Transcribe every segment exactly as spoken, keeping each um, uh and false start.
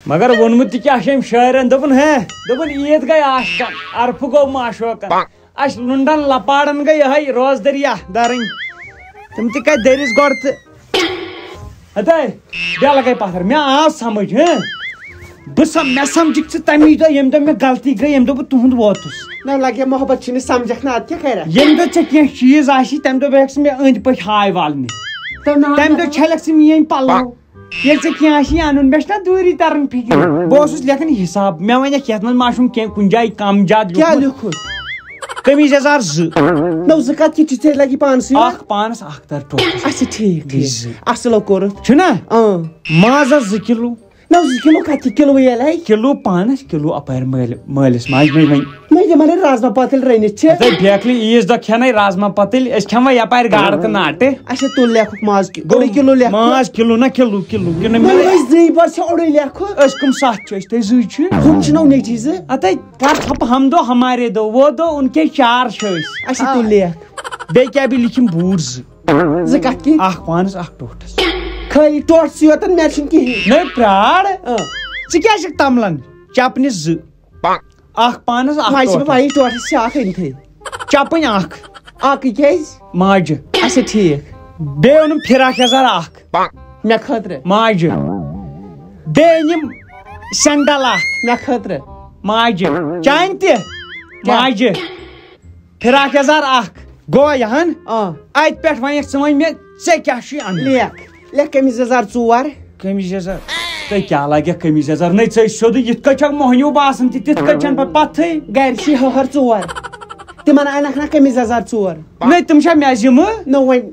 مگر ووٚنمُت تہِ کیٛاہ چھِ أمۍ شٲعرن؟ دوٚپُن، ہے، دوٚپُن، عیٖد گٔے عاشقن، عرفہٕ گوٚو معشوقن۔ اَسہِ لُنڈن لپاڑن گٔے یِہوٚے روزدٔریا دَرٕنۍ۔ تِم تہِ کَتہِ دٔرِس گۄڈٕ تہٕ۔ ہتے، بیٚیہِ لگے پتھر۔ مےٚ آو سمجھ، ہہ؟ بہٕ سم-، مےٚ سمجھکھ ژٕ تَمی دۄہ، ییٚمہِ دۄہ مےٚ غلطی گٔے، ییٚمہِ دۄہ بہٕ تُہُنٛد ووتُس۔ نہ، لگے محبت چھِنہٕ سمجھکھ نہ، اَدٕ کیٛاہ کَرِ؟ ییٚمہِ دۄہ ژےٚ کینٛہہ چیٖز آسی، تَمہِ دۄہ بیٚہکھ ژٕ مےٚ أنٛدۍ پٔکۍ ہاے والنہِ۔ تہٕ نہ، تَمہِ نہ۔ دۄہ چھَلکھ ژٕ میٛٲنۍ پَلو۔ ییٚلہِ ژےٚ کینٛہہ آسی اَنُن، مےٚ چھُنہ دوٗری تَران فِکرِ۔ بہٕ اوسُس لیکھان حِساب، مےٚ وَنیٛکھ یَتھ منٛز ما چھُم کینٛہہ کُنہِ جایہِ کَم زیادٕ کیٛاہ لیوٚکھمُت۔ لیوٚکھُت؟ قمیٖض یَزار زٕ۔ نہ، زٕ کَتھ کِتھ چھِ ژےٚ لَگی پانسٕے یوت؟ اَکھ پانَس، اَکھ تَر ٹوٹھَس۔ اچھا، ٹھیٖک، گٔے ٹھیٖک۔ زٕ۔ اَصٕل کوٚرُتھ۔ چھُنہ؟ اۭں۔ مازَس زٕ کِلوٗ۔ نہ، زٕ کِلوٗ کَتہِ چھِ کِلوٗ ییٚلہِ؟ کِلوٗ پانَس، کِلوٗ اَپٲرۍ مٲلۍ-، مٲلِس ماجہِ مےٚ وۄنۍ۔ مےٚ دِ مگر رازما پتٕلۍ رٔنِتھ چھِ۔ ہتے بیکلی عیٖذ دۄہ کھٮ۪نَے رازما پتٕلۍ، أسۍ کھٮ۪مو یَپارِ گاڈٕ تہٕ ناٹہِ۔ اچھا، تُل لیکھُکھ ماز کی-، اوٚڑُے کِلوٗ لیکھُکھ۔ ماز کِلوٗ نہ کِلوٗ، کِلوٗ کِنہٕ وۄنۍ مےٚ ٲسۍ زٕے بس چھِ اوٚڑُے لیکھُکھ۔ أسۍ کٕم ستھ چھِ؟ أسۍ تُہۍ زٕے چھِ۔ ہُم چھِنو نیٚچی زٕ۔ ہتے کر ژھۄپہٕ ہم دو ہمارے دو، وہ دو ان کے چار چھِ أسۍ۔ اچھا، تُل لیکھ۔ بیٚیہِ کیٛاہ بیٚیہِ لیکھِم بوٗٹھ زٕ۔ زٕ کَتھ کِنۍ؟ اَکھ پانَس، اَکھ ٹوٹھَس۔ خٲلی ٹوٹھ سٕے یوت، مےٚ چھُنہٕ کِہیٖنۍ۔ نٔے پرٛار۔ اۭں۔ ژٕ کیٛازِ چھَکھ تَملان؟ چَپنہِ زٕ۔ اَکھ پانَس، اَکھ ماجہِ چھِ مےٚ ٹوٹھَس۔ پَیی، ٹوٹھَس چھِ اَکھ أنۍتھٕے۔ چَپٕنۍ اَکھ۔ اَکٕے کیٛازِ؟ ماجہِ۔ اچھا، ٹھیٖک۔ بیٚیہِ اوٚنُم فِراک یَزار اَکھ۔ مےٚ خٲطرٕ۔ ماجہِ۔ بیٚیہِ أنِم سٮ۪نڈَل اَکھ۔ مےٚ خٲطرٕ۔ ماجہِ۔ چانہِ تہِ؟ کیٛاہ؟ ماجہِ۔ فِراک یَزار اَکھ۔ گوٚو یہِ ہن؟ آ۔ اَتہِ پٮ۪ٹھ وَنٮ۪کھ ژٕ وۄنۍ مےٚ، ژےٚ کیٛاہ چھُے اَنُن؟ لیکھ، لیکھ قمیٖض یَزار ژور۔ قمیٖض یَزار؟ تۄہہِ کیٛاہ لَگٮ۪کھ قمیٖض یَزار؟ نٔے ژٔج سیوٚدُے، یِتھ کٔنۍ چھَکھ مۄہنیوٗ باسان تہِ، تِتھ کٔنۍ چھَنہٕ پَتہٕ پَتھٕے۔ گَرِ چھِ ہَہَر ژور۔ تِمَن اَنَکھ نہ قمیٖض یَزار ژور؟ نٔے تِم چھا مےٚ ذِمہٕ؟ نہ وۄنۍ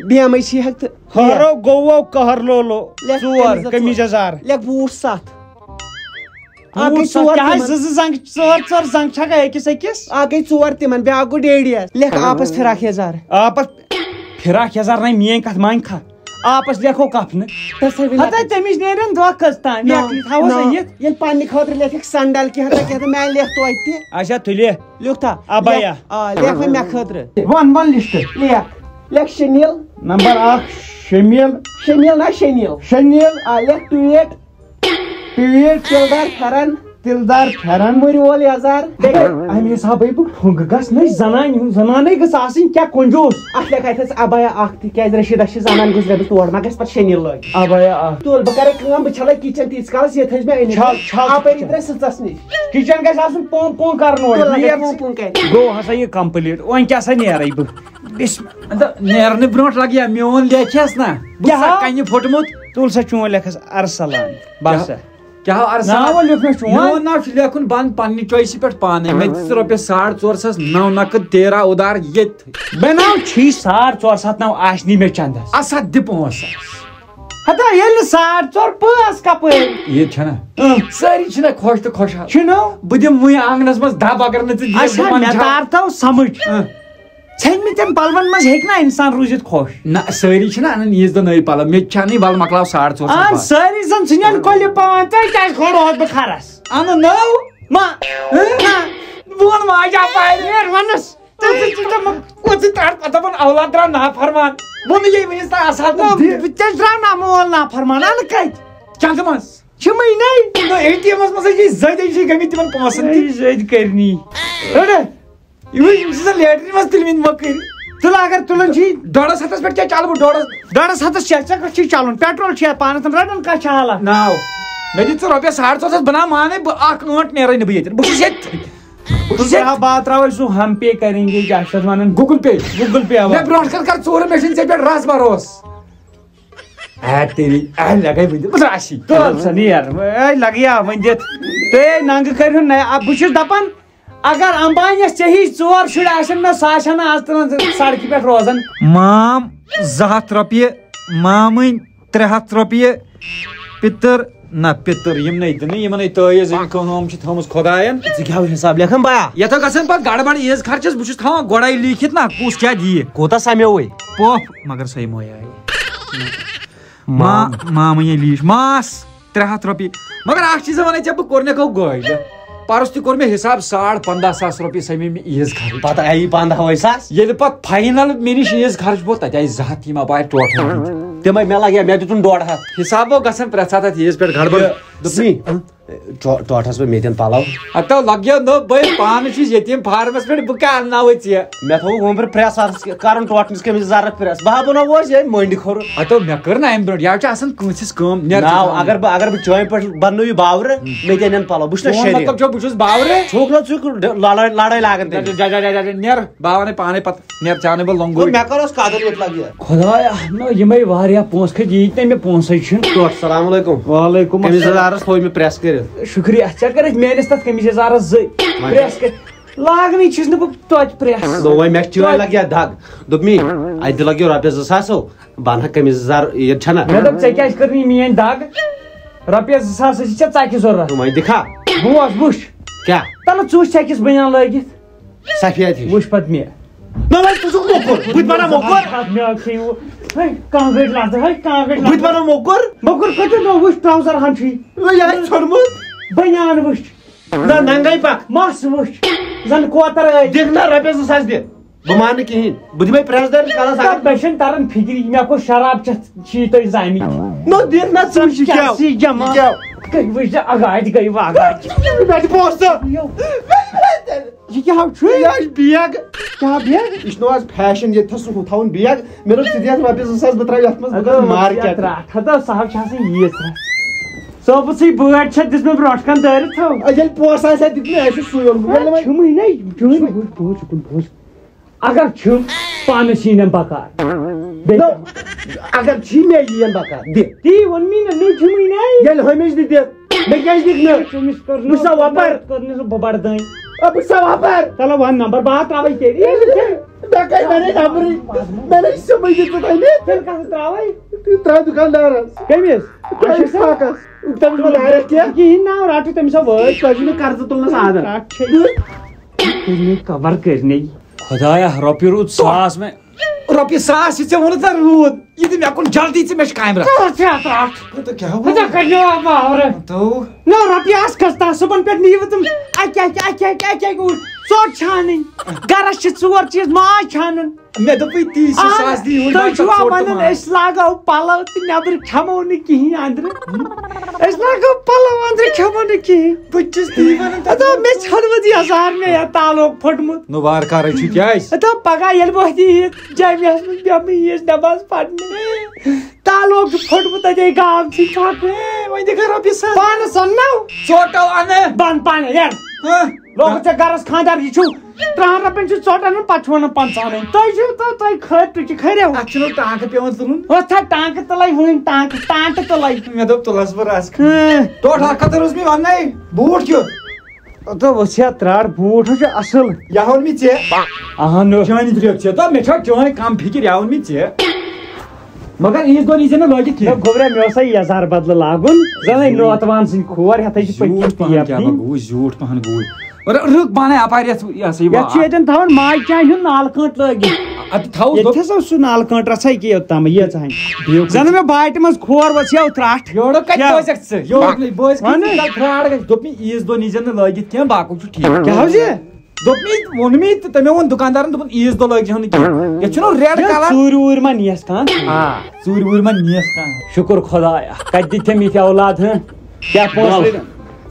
بیمٕے چھِ ہٮ۪کھ تہٕ ہٲرو گوٚو قہر لولو۔ لیکھ ژور قمیٖض یَزار۔ قمیٖض یَزار۔ لیکھ بوٗٹھ سَتھ۔ اکھ گٔے بوٗٹھ سا ژور کیٛاہ آسہِ؟ تِمن۔ زٕ زٕ زنٛگ، ژور ژور زنٛگ چھا گٔے أکِس أکِس؟ اکھ گٔے ژور تِمن، بیٛاکھ گوٚو ڈیڈیس۔ لیکھ آپس فراک یزار۔ آپس فراک یزار نَے میٛٲنۍ کتھ مانہِ کھا؟ آپس لیکھو کفنہٕ۔ تصویر ہتا لگٲوِتھ۔ تٔمِس نیرن دۄہ کٔژ تام، نہ، لیکھ تھاوو نہ۔ سا یِتھ۔ ییٚلہِ پننہِ خٲطرٕ لیکھکھ سنڈل کینٛہہ تہٕ کینٛہہ تہٕ میٛانہِ لیکھ توتہِ تہِ۔ اچھا تُلہِ۔ لیوٚکھ تھا۔ ابیا۔ لیکھ، آ، لیکھ وۄنۍ مےٚ خٲطرٕ۔ ون ون لسٹ۔ لیکھ۔ لیکھ شنیل۔ نمبر اکھ۔ شمیل۔ شمیل نا شنیل۔ شنیل۔ آ، لیکھ ٹویٹ۔ پیٖٹۍ تِلدار پھٮ۪رن۔ تِلدار پھٮ۪رن۔ مُرِ وول یزار۔ بیٚیہِ اَمہِ حسابہٕ بہٕ ٹھوٚنٛگہٕ گژھ نٔے زنانہِ ہُنٛد، زنانَے گٔژھ آسٕنۍ کیٛاہ کنجوٗس۔ اَتھ لیکھِ اَتھَس ابیا اَکھ تہِ، کیٛازِ رشیٖدہ چھِ زنان گُزریمٕژ، تور ما گژھِ پَتہٕ شیٚنہِ لٲگۍ۔ ابیا اَکھ۔ تُل، بہٕ کَرٕ کٲم، بہٕ چھَلَے کِچن تیٖتِس کالَس، یہِ تھٲیزِ مےٚ أنِتھ۔ چھَل، چھَل اَپٲری کِچن۔ درٛاے سٕژَس نِش۔ کِچن گژھِ آسُن پوٚم پوٚم کَرنہٕ وول۔ تُل، لَگے نیر پوٚم پوٚم کَرِ۔ گوٚو ہسا یہِ complete، وۄنۍ کیٛاہ سا نیرَے بہٕ؟ بسم۔ اَدٕ نیرنہٕ برونٛٹھ لَگہِ یا میون لیکھیٚس نا، بہٕ کیٛاہ؟ چھُسا کَنہِ پھوٚٹمُت۔ تُل سا چون لیکھَس ارسلان، بس۔ کیٛاہ؟ کیٛاہ ہو عرض؟ ناو لیوٚکھ مےٚ چون۔ میون ناو چھُ لیکھُن بنٛد پننہِ choiceہِ پٮ۪ٹھ پانے۔ مےٚ دِژ رۄپیَس ساڑ ژور ساس نو نقد تیرہ ادار ییٚتہِ۔ مےٚ ناو چھی ساڑ ژور ساس نو آسنی مےٚ چندس۔ اسا دِ پانٛژھ ساس۔ ہتا ییٚلہِ نہٕ ساڑ ژور پانٛژھ کپٲرۍ؟ عیٖد چھنا؟ اۭں۔ سٲری چھِنہ خۄش تہٕ خۄشحال۔ چھِنو؟ بہٕ دِمہٕ وُنہِ آنگنس منٛز دب اگر نہٕ ژٕ دِکھ، اچھا، بہٕ وَنہٕ مےٚ چھا؟ تار تھاو سمجھ۔ اۭں۔ ژھیٚنمٕتٮ۪ن پلون منٛز ہیٚکہِ نہ انسان روٗزِتھ خۄش؟ نہ، سٲری چھِنہ انان عیٖذ دۄہ نٔوۍ پلو۔ مےٚ تہِ چھِ انٕنۍ، ولہٕ مۄکلاو ساڑ ژور ساس اہن، بس۔ سٲری زن ژھٕنن کۄلہِ پان، تیٚلہِ کیٛازِ کھولہوس بہٕ کھرس؟ انہٕ نٔو؟ ما؟ ہہ؟ نہ۔ بہٕ وَنہٕ ماجہِ اپارِ۔ نیر ونس۔ ژٕ، ژٕ، ژٕ، ژٕ، ژٕ، ژٕ ترٛٹھ پتہٕ دپان اولاد درٛاو نافرمان۔ ووٚنُے یے وٕنِس تام اصل تہٕ نہ، دِ۔ بہٕ تہِ درٛاو نہ مول نافرمان، انہٕ کتہِ؟ کیٛاہ ژٕ منٛز؟ چھِ مٕے نٔے۔ نہ، اے ٹی ایمس منٛز ہے چھِ زٔدۍ، ہے چھِ گٔمٕتۍ تِمن پونٛسن تہِ۔ ہے زٔدۍ کرنی۔ رٔٹہ۔ یِمے، یِم چھِ سا لیٹرین منٛز تُلمٕتۍ مۄکٕرۍ۔ تُل، اگر تُلان چھی۔ ڈۄڈس ہتس پٮ۪ٹھ کیٛاہ چلہٕ بہٕ؟ ڈۄڈس۔ ڈۄڈس ہتس چھےٚ، ژےٚ کتھ چھُے چلُن؟ پیٹرول چھےٚ پانس تام رٹان کانٛہہ چھےٚ حالہ؟ ناو۔ مےٚ دِژ ژٕ رۄپیس ساڑ ژور ساس، بہٕ نا مانے، بہٕ اکھ ٲنٹ نیرے نہٕ بہٕ ییٚتٮ۪ن۔ بہٕ چھُس ییٚتہِ۔ بہٕ چھُس ییٚتہِ۔ بہٕ بات تراوے سُہ ہم پے کریں گے، کیٛاہ چھِ تتھ ونان؟ گوگل پے۔ گوگل پے، اوا۔ مےٚ برونٛٹھ کتھ کر ژوٗرٕ، مےٚ چھُنہٕ ژےٚ پٮ۪ٹھ رس بروس۔ اے تیری، اے لگے وٕنہِ، بہٕ درٛاسی۔ تُل سا نیر، اے لگیا وۄنۍ دِتھ۔ تُہۍ ننٛگہٕ کٔرِو نہ، آ، بہٕ چھُس دپان، اگر امبانیس ژےٚ ہِش ژور شُرۍ آسن نہ، سُہ آسہِ ہا نہٕ آز تران سڑکہِ پٮ۪ٹھ روزان۔ مام زٕ ہتھ رۄپیہِ، مامٕنۍ ترٛےٚ ہتھ رۄپیہِ، پِتٕر نہ، پِتٕر یِم نے دِنہٕ، یِمن ہے تٲویٖز أمۍ کٲم چھِ تھٲومٕژ خۄداین۔ ژٕ کیٛاہ حساب لیکھان بیا؟ یتھ گژھن پتہٕ گڑبڑ عیٖز خرچس، بہٕ چھُس تھاوان گۄڈے لیٖکھِتھ نہ، کُس کیٛاہ دِیہِ۔ کوٗتاہ سمیووُے؟ پوپھ، مگر سۄے موے آیہِ۔ مام۔ ما-، مامٕنۍ لیٖچھ۔ ماس۔ ترٛےٚ ہتھ رۄپیہِ۔ مگر اکھ چیٖز وَنے ژےٚ، بہٕ کوٚر نہٕ کھو گٲڑۍ۔ پرُس تہِ کوٚر مےٚ حساب، ساڑ پنٛداہ ساس رۄپیہِ سَمے مےٚ عیٖز خرٕچ۔ پتہٕ آیی پنٛداہے ساس۔ ییٚلہِ پتہٕ final مےٚ نِش عیٖز خرٕچ ووت، تَتہِ آیہِ زٕ ہتھ یِم اَپارِ ٹوٹل دِتھ۔ تِمے مےٚ لگیا، مےٚ دیُتُن ڈۄڈ ہتھ۔ حساب گوٚو گژھان پرٛٮ۪تھ ساتہٕ اَتھ یِیٖژ پٮ۪ٹھ گڑبڑ۔ یہِ، دوٚپمَے، ٹو-، ٹوٹھس پٮ۪ٹھ مےٚ دِن پلو۔ ہتو لگیو نہٕ، بٔے پانہٕ چھُس یتیٖم فارمس پٮ۪ٹھ، بہٕ کیٛاہ انناوے ژےٚ؟ مےٚ تھوٚو وۄنۍ پٮ۪ٹھ پرٛٮ۪س، اتھ کر-، کرُن ٹوٹھس کٔمِس ضروٗرت پرٛٮ۪س؟ بہٕ ہا بناوو أسۍ یِہوٚے مٔنٛڈۍ کھۄر۔ ہتو مےٚ کٔر نہ امہِ برونٛٹھ، یا چھُ آسان کٲنٛسہِ ہٕنٛز کٲم، نیر ژٕ ناو، پانہٕ۔ اگر بہٕ، اگر بہٕ چٲنۍ پٲٹھۍ بننٲوٕ یہِ باورٕ، مےٚ تہِ انن پلو، بہٕ چھُس نہ چون شریٖف۔ مطلب چھُ بہٕ چھُس باورٕ؟ چھوٚک نہ ژٕ لڑٲے، لڑٲے لاگان تیٚلہِ۔ جا، جا، جا، جا، جا، نیر، بہٕ ہاونے پانے پتہٕ۔ نیر ژےٚ اَنَے بہٕ لۄنگُے۔ گوٚو مےٚ کر اوس قدر یوت لگہِ۔ خدایا، نہ یِمے واریاہ پونٛسہٕ کھٔتۍ، ییٖتۍ نہٕ مےٚ پونٛسَے چھِنہٕ۔ ٹوٹھ، السلام علیکم۔ وعلیکم کٔمِس السلام۔ یزارس تھوٚو مےٚ پرٛٮ۪س کٔرِتھ؟ شُکریہ، ژےٚ کٔرِتھ میٲنِس تَتھ کٔمِس یزارس زٕ وۄنۍ پرٛٮ۪س کٔرِتھ۔ لاگنٕے چھِس نہٕ بہٕ توتہِ پرٛٮ۪س۔ نو وۄنۍ مےٚ چھِ چٲنۍ توتہِ۔ لگہِ یا دگ۔ دوٚپمی، اَتہِ لگیو رۄپیَس زٕ ساس ہو، بہٕ اَنہٕ ہا کٔمِس یزار عیٖد چھَنا؟ مےٚ دوٚپ، ژےٚ کیٛازِ کٔر نہٕ یہِ میٲنۍ دگ؟ رۄپیَس زٕ ساس ٲسۍ ژےٚ ژَکہِ ضوٚرَتھ۔ وۄنۍ دِکھا؟ بوز، وٕچھ۔ کیٛاہ؟ تَلہٕ ژٕ وٕچھ ژےٚ کِس بٔنیان لٲگِتھ۔ سفید ہِش۔ وٕچھ پتہٕ مےٚ۔ نہ وۄنۍ ژٕ چھُکھ موٚکُر۔ بہٕ تہِ بناو موٚکُر۔ پتہٕ مےٚ کھیٚیِو۔ ہے، کانٛگٕر لژھ، ہے، کانٛگٕر بہٕ تہِ لژھ۔ بناو موٚکُر۔ موٚکُر کٔرِو نہ وٕچھ trouser ہن چھُے۔ ہے، یہِ آسہِ ژھوٚنمُت۔ بنیان وٕچھ۔ نہ، ننگے پکھ۔ مَس وٕچھ۔ زن کوتر ٲسۍ۔ دِکھ نہ رۄپیَس زٕ ساس دِ۔ بہٕ مانہٕ کِہیٖنۍ۔ بہٕ دِمے پرٛٮ۪س دٲرِس کلس اگر۔ مےٚ چھَنہٕ تران فِکری، مےٚ کوٚر شراب چٮ۪تھ چھی تُہۍ زامٕتۍ۔ نہ، دِکھ نہ ژٕ وٕچھ یہِ کیٛاہ؟ ژٕ یہِ کیٛاہ؟ گٔے وٕچھ زِ اگاج گٔے وۄنۍ اگاج۔ مےٚ چھِ پونٛسہٕ۔ یو۔ یہِ کیٛاہ ہو چھُے؟ یہِ حظ چھُ بیگ۔ کیٛاہ بیگ؟ یہِ چھُنہٕ آز فیشن ییٚتہِ تھَس سُہ ہُہ تھاوُن بیگ۔ مےٚ دوٚپ ژٕ دِ اَتھ رۄپیَس زٕ ساس، بہٕ ترٛاوٕ یَتھ منٛز، بہٕ اَدٕ کَرٕ مارکیٹ۔ رَٹھ، ہَتہٕ سَہَل چھِ آسان ییٖژ رَٹھ۔ صٲبہٕ سٕے بٲٹۍ چھےٚ دِژمٕژ برٛونٛٹھ کَنہِ دٲرِتھ تھَو۔ اَدٕ ییٚلہِ پونٛسہٕ آسہِ ہا دِتمٕتۍ، اَسہِ چھُ سُے اوٚنمُت۔ ییٚلہِ وۄنۍ چھُمٕے نَے، چھُمٕے۔ بوز، بوز، بوز۔ اگر چھُم، پانَس یی نہٕ بکار۔ بیٚیہِ نو، اگر چھی مےٚ یِیَن بکار، دِ۔ تی ووٚن مےٚ نہ، نہ چھُمٕے نَے۔ ییٚلہِ ہُمِس دِ دِ، مےٚ کیٛازِ دِکھ نہٕ؟ تٔمِس کٔر نہٕ بہٕ چھُسا وۄپَر؟ کٔر نہٕ سُہ بۄبَر دٲنۍ۔ آ، بہٕ چھُسا وۄپَر؟ چلو وَن نمبر، بہٕ ہا ترٛاوَے تیٚلہِ۔ مےٚ گٔے، مےٚ نَے نمبرٕے۔ مےٚ نَے سیوٚمُے دِتھ ژٕ تۄہہِ مےٚ۔ تیٚلہِ کَتھ ترٛاوَے؟ ترٛاو دُکاندارَس۔ کٔمِس؟ ترٛاو اَچھا، اِشفاقَس۔ تٔمِس ما دارٮ۪تھ کینٛہہ؟ کِہیٖنۍ ناو رَٹُے، تٔمِس ہا وٲج۔ تۄہہِ چھُو مےٚ قرضہٕ تُلنَس عادت۔ رَٹ چھے۔ تُہۍ مےٚ کَوَر کٔرنٕے۔ خدایا، رۄپیہِ روٗد ساس مےٚ۔ رۄپیہِ ساس یہِ ژےٚ ووٚنُتھ نا روٗد، یہِ دِ مےٚ کُن جلدی ژٕ، مےٚ چھِ کامہِ رَژھ۔ ژٕ ہَتھ رَٹھ۔ ہَتہٕ کیٛاہ گوٚو؟ ہَتہٕ کَرنہِ آو پاورٕ۔ ہَتو۔ نہ، رۄپیہِ آسہٕ کَس تَس صُبحن پٮ۪ٹھ نِیِو تِم اَکہِ اَکہِ، اَکہِ اَکہِ، اَکہِ اَکہِ اوٗرۍ۔ ژوٚٹ چھانٕنۍ۔ گَرَس چھِ ژور چیٖز، ماز چھانُن۔ مےٚ دوٚپُے تی، سُہ اَہَن، ساس دی ہُنٛد تُہۍ بَچہٕ چھِوا ژوٚٹ تہٕ وَنان ماز۔ أسۍ لاگو پَلو تہٕ نٮ۪برٕ کھٮ۪مو نہٕ کِہیٖنۍ أنٛدرٕ؟ أسۍ لاگو پَلو أنٛدرٕ کھٮ۪مو نہٕ کِہیٖنۍ۔ بہٕ تہِ چھُس تی وَنان، تَتھ اَدٕ مےٚ ژھٮ۪نہٕ وٕنہِ یَزار مےٚ یَتھ تعلق پھوٚٹمُت۔ نو وارٕ کارے چھُ کیٛازِ؟ ہتا پگاہ ییٚلہِ بہٕ أتی عیٖد جامعس منٛز بیٚہمہٕ عیٖد نٮ۪ماز پرنہِ، تعلق چھُ پھوٚٹمُت تَتے گام چھُے ژھۄٹھ۔ ہے، وۄنۍ دِ کر رۄپیہِ ساس۔ پانہٕ سَننو۔ ژوٚٹو اَنہٕ۔ بنٛد پانہٕ، یَر۔ ہہ؟ لوگُت ژےٚ گرس خانٛدار، یہِ چھُ ترٛہَن رۄپین چھُ ژوٚٹ اَنان، پتہٕ چھُ وَنان پنٛژاہَن ہُنٛد۔ تۄہہِ چھُو، تۄہہِ، تۄہہِ خٲر، تُہۍ چھِ خٲرِو۔ اَتھ چھُنہٕ ٹانٛکہٕ پٮ۪وان تُلُن۔ ہُتھ تھا ٹانٛکہٕ تُلَے وٕنۍ، ٹانٛکہٕ، ٹانٛٹہٕ تُلَے۔ مےٚ دوٚپ تُلَس بہٕ رَس۔ ہہ۔ ٹوٹھ اَکھ ہَتھ اوس مےٚ وَننَے، بوٗٹھ کیُتھ؟ تہٕ وٕژھ یا ترٛٹھ، بوٗٹھ حظ چھُ اَصٕل۔ یہِ ہا ووٚن مےٚ ژےٚ۔ اَہَن۔ چٲنی ترٛیٚپ ژےٚ، دوٚپ مےٚ چھا چٲنۍ کَم فِکِر، یہِ ہا ووٚن مےٚ ژےٚ۔ مگر عیٖذ دۄہ ییٖزِ نہٕ لٲگِتھ کینٛہہ۔ نہ گوٚبرا، مےٚ اوس سا یَزار بدلہٕ لاگُن، زَنَے زیوٗٹھ۔ نوتوان سٕنٛدۍ کھور ہٮ۪تھَے چھِ پٔتۍ زیوٗٹھ کِنۍ پَہَن کیٛاہ پھیرپھِنۍ۔ بہ گوٚو، زیوٗٹھ پَہَن گوٚو۔ رُ-، رُک بَنَے اَپارِ یَتھ، یہِ ہسا یہِ یَتھ چھُ وار۔ ییٚتٮ۪ن تھاوان ماجہِ چانہِ ہُنٛد نالہٕ کٲنٛٹھ لٲگِتھ۔ اَتہِ تھاوُس ییٚتہِ دوٚپ۔ ہسا اوس سُہ نالہٕ کٲنٛٹھ رَژھَے کہِ یوٚت تام، ییٖژ ہَن۔ بیٚیہِ زَن مےٚ باٹہِ منٛز کھور وَسیو ترٛٹھ۔ یورٕ کَتہِ کیٛاہ؟ بوزَکھ ژٕ؟ یورٕ نہٕ، بوز کَتہِ وَنہٕ؟ ژٕ؟ ترٛٹھ گٔے۔ دوٚپ مےٚ عیٖذ دۄہ نیٖزٮ۪ن نہٕ لٲگِتھ کینٛہہ، باقٕے چھُ ٹھیٖک۔ کیٛاہ حظ یہِ؟ دوٚپمَے، ووٚنمَے تہٕ تٔمۍ ووٚن دُکاندارَن، دوٚپُن، عیٖذ دۄہ لٲگۍ زِہون نہٕ کینٛہہ۔ یَتھ چھُنہٕ ریڈ ہے، کَلر۔ ژوٗرِ ووٗرِ ما نِیَس کانٛہہ؟ آ، ژوٗرِ ووٗرِ ما نِیَس کانٛہہ؟ شُکُر خۄدایا، کَتہِ دِتۍ تٔمۍ یِتھۍ اولاد، ہہ؟ کیٛاہ پونٛسہٕ وَل، لٔگۍ؟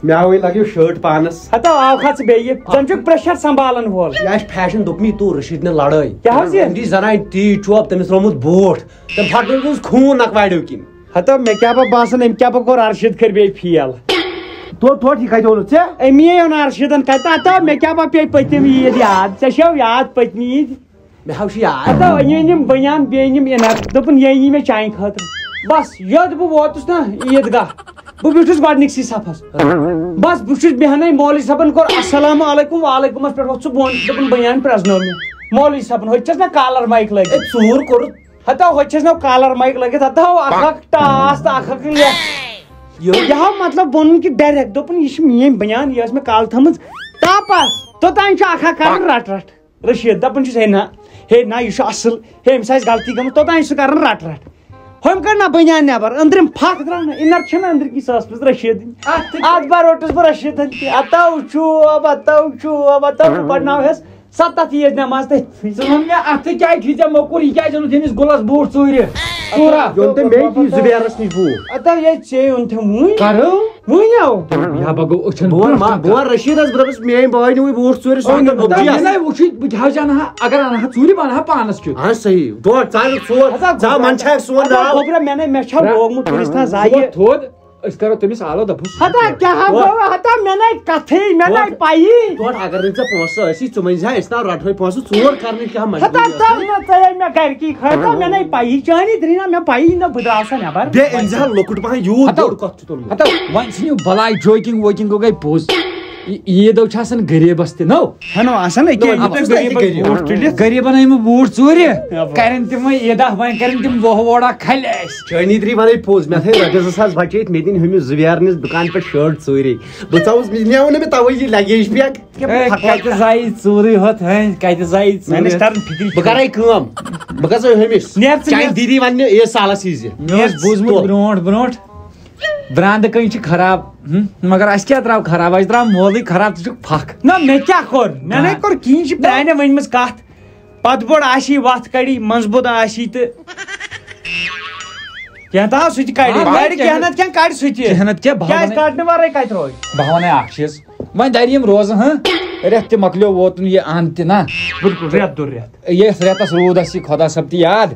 مےٚ ہاوٕے لَگیو شٲٹ پانَس۔ ہَتو آو کھا ژٕ بیٚیہِ؟ زَن چھُکھ پریشر سنبھالن وول۔ یہِ آسہِ فیشن، دوٚپمَے تو رشیٖد نے لڑٲے۔ کیٛاہ حظ یہِ؟ أمۍ دی زنانہِ تی چوب، تٔمِس ترٛوومُت بوٹھ۔ تٔمۍ پھٹرٲومٕژ خوٗن نکواریو کِنۍ۔ ہتو مےٚ کیٛاہ با باسان، أمۍ کیٛاہ با کوٚر ارشد کھٔرۍ بیٚیہِ فیل۔ تو، تو ٹھیٖک کتہِ ووٚنُتھ ژےٚ؟ أمی ہے اوٚن ارشدن کتہِ، ہتو مےٚ کیٛاہ با پیٚیہِ پٔتِم عیٖد یاد، ژےٚ چھےٚ یاد پٔتمہِ عیٖد؟ مےٚ ہا چھُ یاد۔ ہتو أنۍ أنِم بٔنیان، بیٚیہِ أنِم اِنر، دوٚپُن یہِ أنی مےٚ چانہِ خٲطرٕ۔ بس یوٚت بہٕ ووتُس نا عیٖد گاہ، بہٕ بیوٗٹھُس گۄڈٕنِکسٕے صفس۔ بس بہٕ چھُس بیٚہنَے، مولوی صٲبن کوٚر السلام علیکم، وعلیکمس پٮ۪ٹھ ووٚتھ سُہ بۄن، دوٚپُن بٔنیان پرٛزنٲو مےٚ۔ مولوی صٲبن، ہوٚتہِ چھَس نا کالر مایِک لٲگِتھ۔ ہے، ژوٗر کوٚرُتھ۔ ہتا ہوٚتہِ چھَس نا کالر مایِک لٲگِتھ، ہتا ہو اکھ اکھ ٹاس تہٕ اکھ اکھ لیٚکھ۔ یہِ یہِ ہا مطلب ووٚنُن کہِ ڈایریکٹ، دوٚپُن، یہِ چھِ میٛٲنۍ بٔنیان، یہِ ٲس مےٚ کالہٕ تھٲومٕژ تاپس۔ توٚتام چھُ اکھ اکھ کران رٹ رٹ۔ رشیٖد دپان چھُس، ہے نہ، ہے نہ، یہِ چھُ اصٕل، ہے أمِس آسہِ غلطی گٔمٕژ، توٚتام چھُ سُہ کران رٹ رٹ۔ ہُمۍ کٔڑ نہ بٔنیان نٮ۪بر، أنٛدرِم پھکھ درٛاو نہ، اِنر چھُنہٕ أنٛدرۍ کِنۍ سۄ ٲسمٕژ رشیٖدٕنۍ۔ اتھ تہِ اتھ بار روٚٹُس بہٕ رشیٖدن تہِ، اتو چھُ، اتو چھُ، اتو چھُ، پرناوہس۔ ستتھ عیٖد نٮ۪ماز تہٕ۔ ژٕ وَن مےٚ، اَتھٕ کیٛازِ چھُے ژےٚ موٚکُر؟ یہِ کیٛازِ اوٚنُتھ أمِس گُلَس بوٗٹھ ژوٗرِ؟ ژوٗرا؟ یہِ اوٚن تٔمۍ مے تی زُبیرَس نِش بوٗٹھ۔ اَدا یے ژےٚ اوٚن تٔمۍ وٕنۍ۔ کَرو؟ وٕنۍ آو؟ یا بہٕ گوٚو أچھَن بہٕ وَنہٕ برٛونٛہہ ما-، کَنہِ بہٕ وَنہٕ رشیٖدَس، بہٕ دَپَس، میٛٲنۍ بٲے نیوٗ یہِ بوٗٹھ ژوٗرِ، سُہ اوٚن تٔمۍ اوٚبجِیَس۔ مےٚ نَے وٕچھُے، بہٕ تہِ ہا چھُس اَنہٕ ہا، اگر اَنہٕ ہا ژوٗرِ، بہٕ اَنہٕ ہا پانَس کیُتھ۔ اَہَن صحیح۔ دۄد، ژٕ اَنکھ ژور، اَدا ژٕ ہا منٛدچھاکھ سون اَدا ناو۔ گوٚبرا، مےٚ نَے، مےٚ چھا بوگمُت، تٔمِس تھا زایہِ۔ دۄد تھوٚد۔ أسۍ کرو تٔمِس آلو، دَپوس، ہتہ کیٛاہ ہا گوٚو؟ ہتہ مےٚ نَے کتھٕے، مےٚ نَے پَیی۔ تورٕ اگر نہٕ ژےٚ پونٛسہٕ ٲسی، ژٕ مٔنٛزۍ ہا، أسۍ تام رٹہوے پونٛسہٕ، ژور کرنٕچ کیٛاہ ہتہ مجبوٗری ٲس؟ تَو نہ ژَیے مےٚ گرِکی خٲطرٕ، مےٚ نَے پَیی، چٲنی درٛی نہ مےٚ پَیی نہ بہٕ درٛاو سا نٮ۪بر۔ بیٚیہِ أنۍ زِ ہا لۄکُٹ پہن، یوٗت ہتہ، بوٚڑ کتھ چھُ تُلمُت۔ ہتہ، وۄنۍ ژھٕنِو بلاے، joking ووکِنگ گوٚو گٔے پوٚز۔ یہِ عیٖد دۄہ چھِ آسان غریٖبس تہِ، نو؟ ہٮ۪نو آسان أکیاہ نو، یہِ اپُز تہٕ تہِ غریٖبن غریٖب۔ بوٗٹھ تُلِتھ۔ غریٖبن أنۍ مٕتۍ بوٗٹھ ژوٗرِ، اَوا۔ کَرن تِمے عیٖدہ، وۄنۍ کَرن تِم ووہ ووڑا کھلہِ اَسہِ۔ چٲنی درٛی وَنَے پوٚز، مےٚ تھٲے رۄپیَس زٕ ساس بچٲیِتھ، مےٚ دِنۍ ہُمِس زُبیرنِس دُکان پٮ۪ٹھ shirt ژوٗرِ۔ بہٕ ژاوُس، مےٚ اوٚن نہٕ مےٚ تَوَے یہِ luggage bag۔ ہے، کَتہِ زایہِ ژوٗرٕے ہوت، ہے، کَتہِ زایہِ مےٚ نہٕ ژوٗرٕے؟ تَران فِکرِ۔ بہٕ کَرَے کٲم، بہٕ گژھٕ ہُمِس۔ نیر ژٕ، چانہِ نیر۔ دیٖدی وَنہِ مےٚ عیٖد سالَس ییٖزِ۔ مےٚ اوس نیر بوٗزمُت ژٕ۔ برونٛٹھ برونٛٹھ، برٛانٛدٕ کٔنۍ چھِ خراب، ہُم، مگر اَسہِ کیٛاہ درٛاو خراب؟ اَسہِ درٛاو مولٕے خراب، ژٕ چھُکھ پھکھ۔ نہ، مےٚ کیٛاہ کوٚر؟ مےٚ نَے نہ۔ کوٚر کِہیٖنۍ، یہِ چھِ نہ۔ پرٛانہِ ؤنمٕژ کَتھ۔ پَتہٕ بوٚڑ آسی، وَتھ کَڑی، منٛزٕ بوٚد آسی تہٕ کینٛہہ تام سُہ تہِ کَڑِ۔ آ، کَڑِ وۄنۍ کینٛہہ کینٛہہ۔ نَتہٕ کینٛہہ کَڑِ سُہ تہِ۔ کینٛہہ نَتہٕ کینٛہہ، بہٕ کیٛازِ وَنَے، کَڑنہٕ وَرٲے کَتہِ روزِ؟ بہٕ وَنَے اَکھ چیٖز، وۄنۍ دَرِ یِم روزٕ، ہاں، رٮ۪تھ تہِ مۄکلیو ووتُن یہِ اَنٛد تہِ نہ۔ بِلکُل، رٮ۪تھ دوٚر رٮ۪تھ۔ یَتھ رٮ۪تَس روٗد اَسہِ یہِ خۄدا صٲب تہِ یاد۔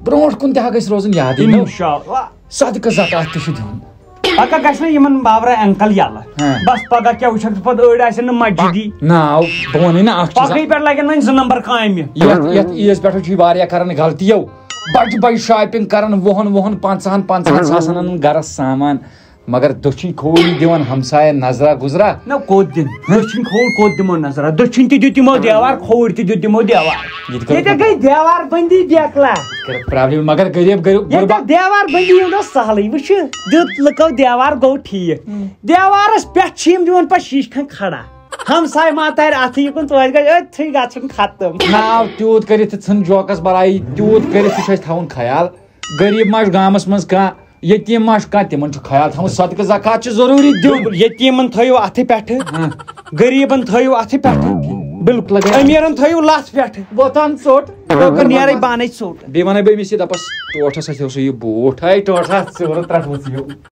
برونٛٹھ کُن تہِ ہا گژھِ روزُن یادٕے، نو۔ اِنشاءاللہ۔ صدقہٕ زکات تہِ چھُ دیُن۔ پگاہ گژھِ نہٕ یِمن باورٕ انکل یَلہٕ۔ ہاں۔ بس پگاہ کیٛاہ وٕچھکھ ژٕ پتہٕ، أڑۍ آسن نہٕ مسجدی۔ نہ، بہٕ وَنَے نہ اَکھ چیٖز۔ پگہٕے پٮ۪ٹھ لگن وۄنۍ زٕ نمبر کامہِ۔ یَتھ، یَتھ عیٖذ پٮ۪ٹھ چھِ واریاہ کران غلطی یو۔ بجہِ بجہِ shopping کران، وُہن وُہن، پنٛژاہن پنٛژاہن ساسن اَنان گرس سامان۔ مگر دٔچھِنۍ کھووُر یہِ دِوان ہمساین نظرا گُزرا۔ نہ، کوٚت دِن؟ ہہ؟ دٔچھِنۍ کھووُر کوٚت دِمو نظرا؟ دٔچھِنۍ تہِ دیُت یِمو دیوار، کھووُر تہِ دیُت یِمو دیوار۔ یہِ تہِ کٔر ییٚتہِ گٔے دیوار بندی بیکلا۔ کٔرٕکھ problem، مگر غریب، غریب، ییٚتہِ غربا۔ دیوار بندی ہُنٛد اوس سہلٕے، وٕچھِ، دیُت لُکو دیوار، گوٚو ٹھیٖک۔ ہم۔ دیوارس پٮ۪ٹھ چھِ یِم دِوان پتہٕ شیٖشہِ کھنٛڈ کھڑا۔ ہمساے ما ترِ اتھٕ یِکُن، توتہِ گژھِ أتھٕے گژھُن ختم۔ ناو تیوٗت کٔرِتھ تہِ ژھٕن جوکس بلاے، تیوٗت کٔرِتھ تہِ چھُ اَسہِ تھاوُن خیال۔ غریب ما چھُ گامس منٛز کانٛہہ، یتیٖم ما چھُ کانٛہہ، تِمن چھُ خیال تھاوُن، صدقہٕ زکات چھُ ضروٗری دیُن۔ بِلکُل، یتیٖمن تھٲیِو اتھٕ پٮ۪ٹھٕ، ہاں۔ غریٖبن تھٲیِو اتھٕ پٮ۪ٹھٕ۔ بِلکُل۔ امیٖرن تھٲیِو لتھ پٮ۪ٹھٕ۔ وۄتھان ژوٚٹ۔ لوکن نیرے پانے ژوٚٹ۔ بیٚیہِ ونَے بہٕ أمِس یہِ، دپس، ٹوٹھس اَتھِ اوسُے یہِ بوٗٹھ۔ ہے ٹوٹھا، ژٕ ووٚنُتھ ترٛٹھ ؤژھ یہِ۔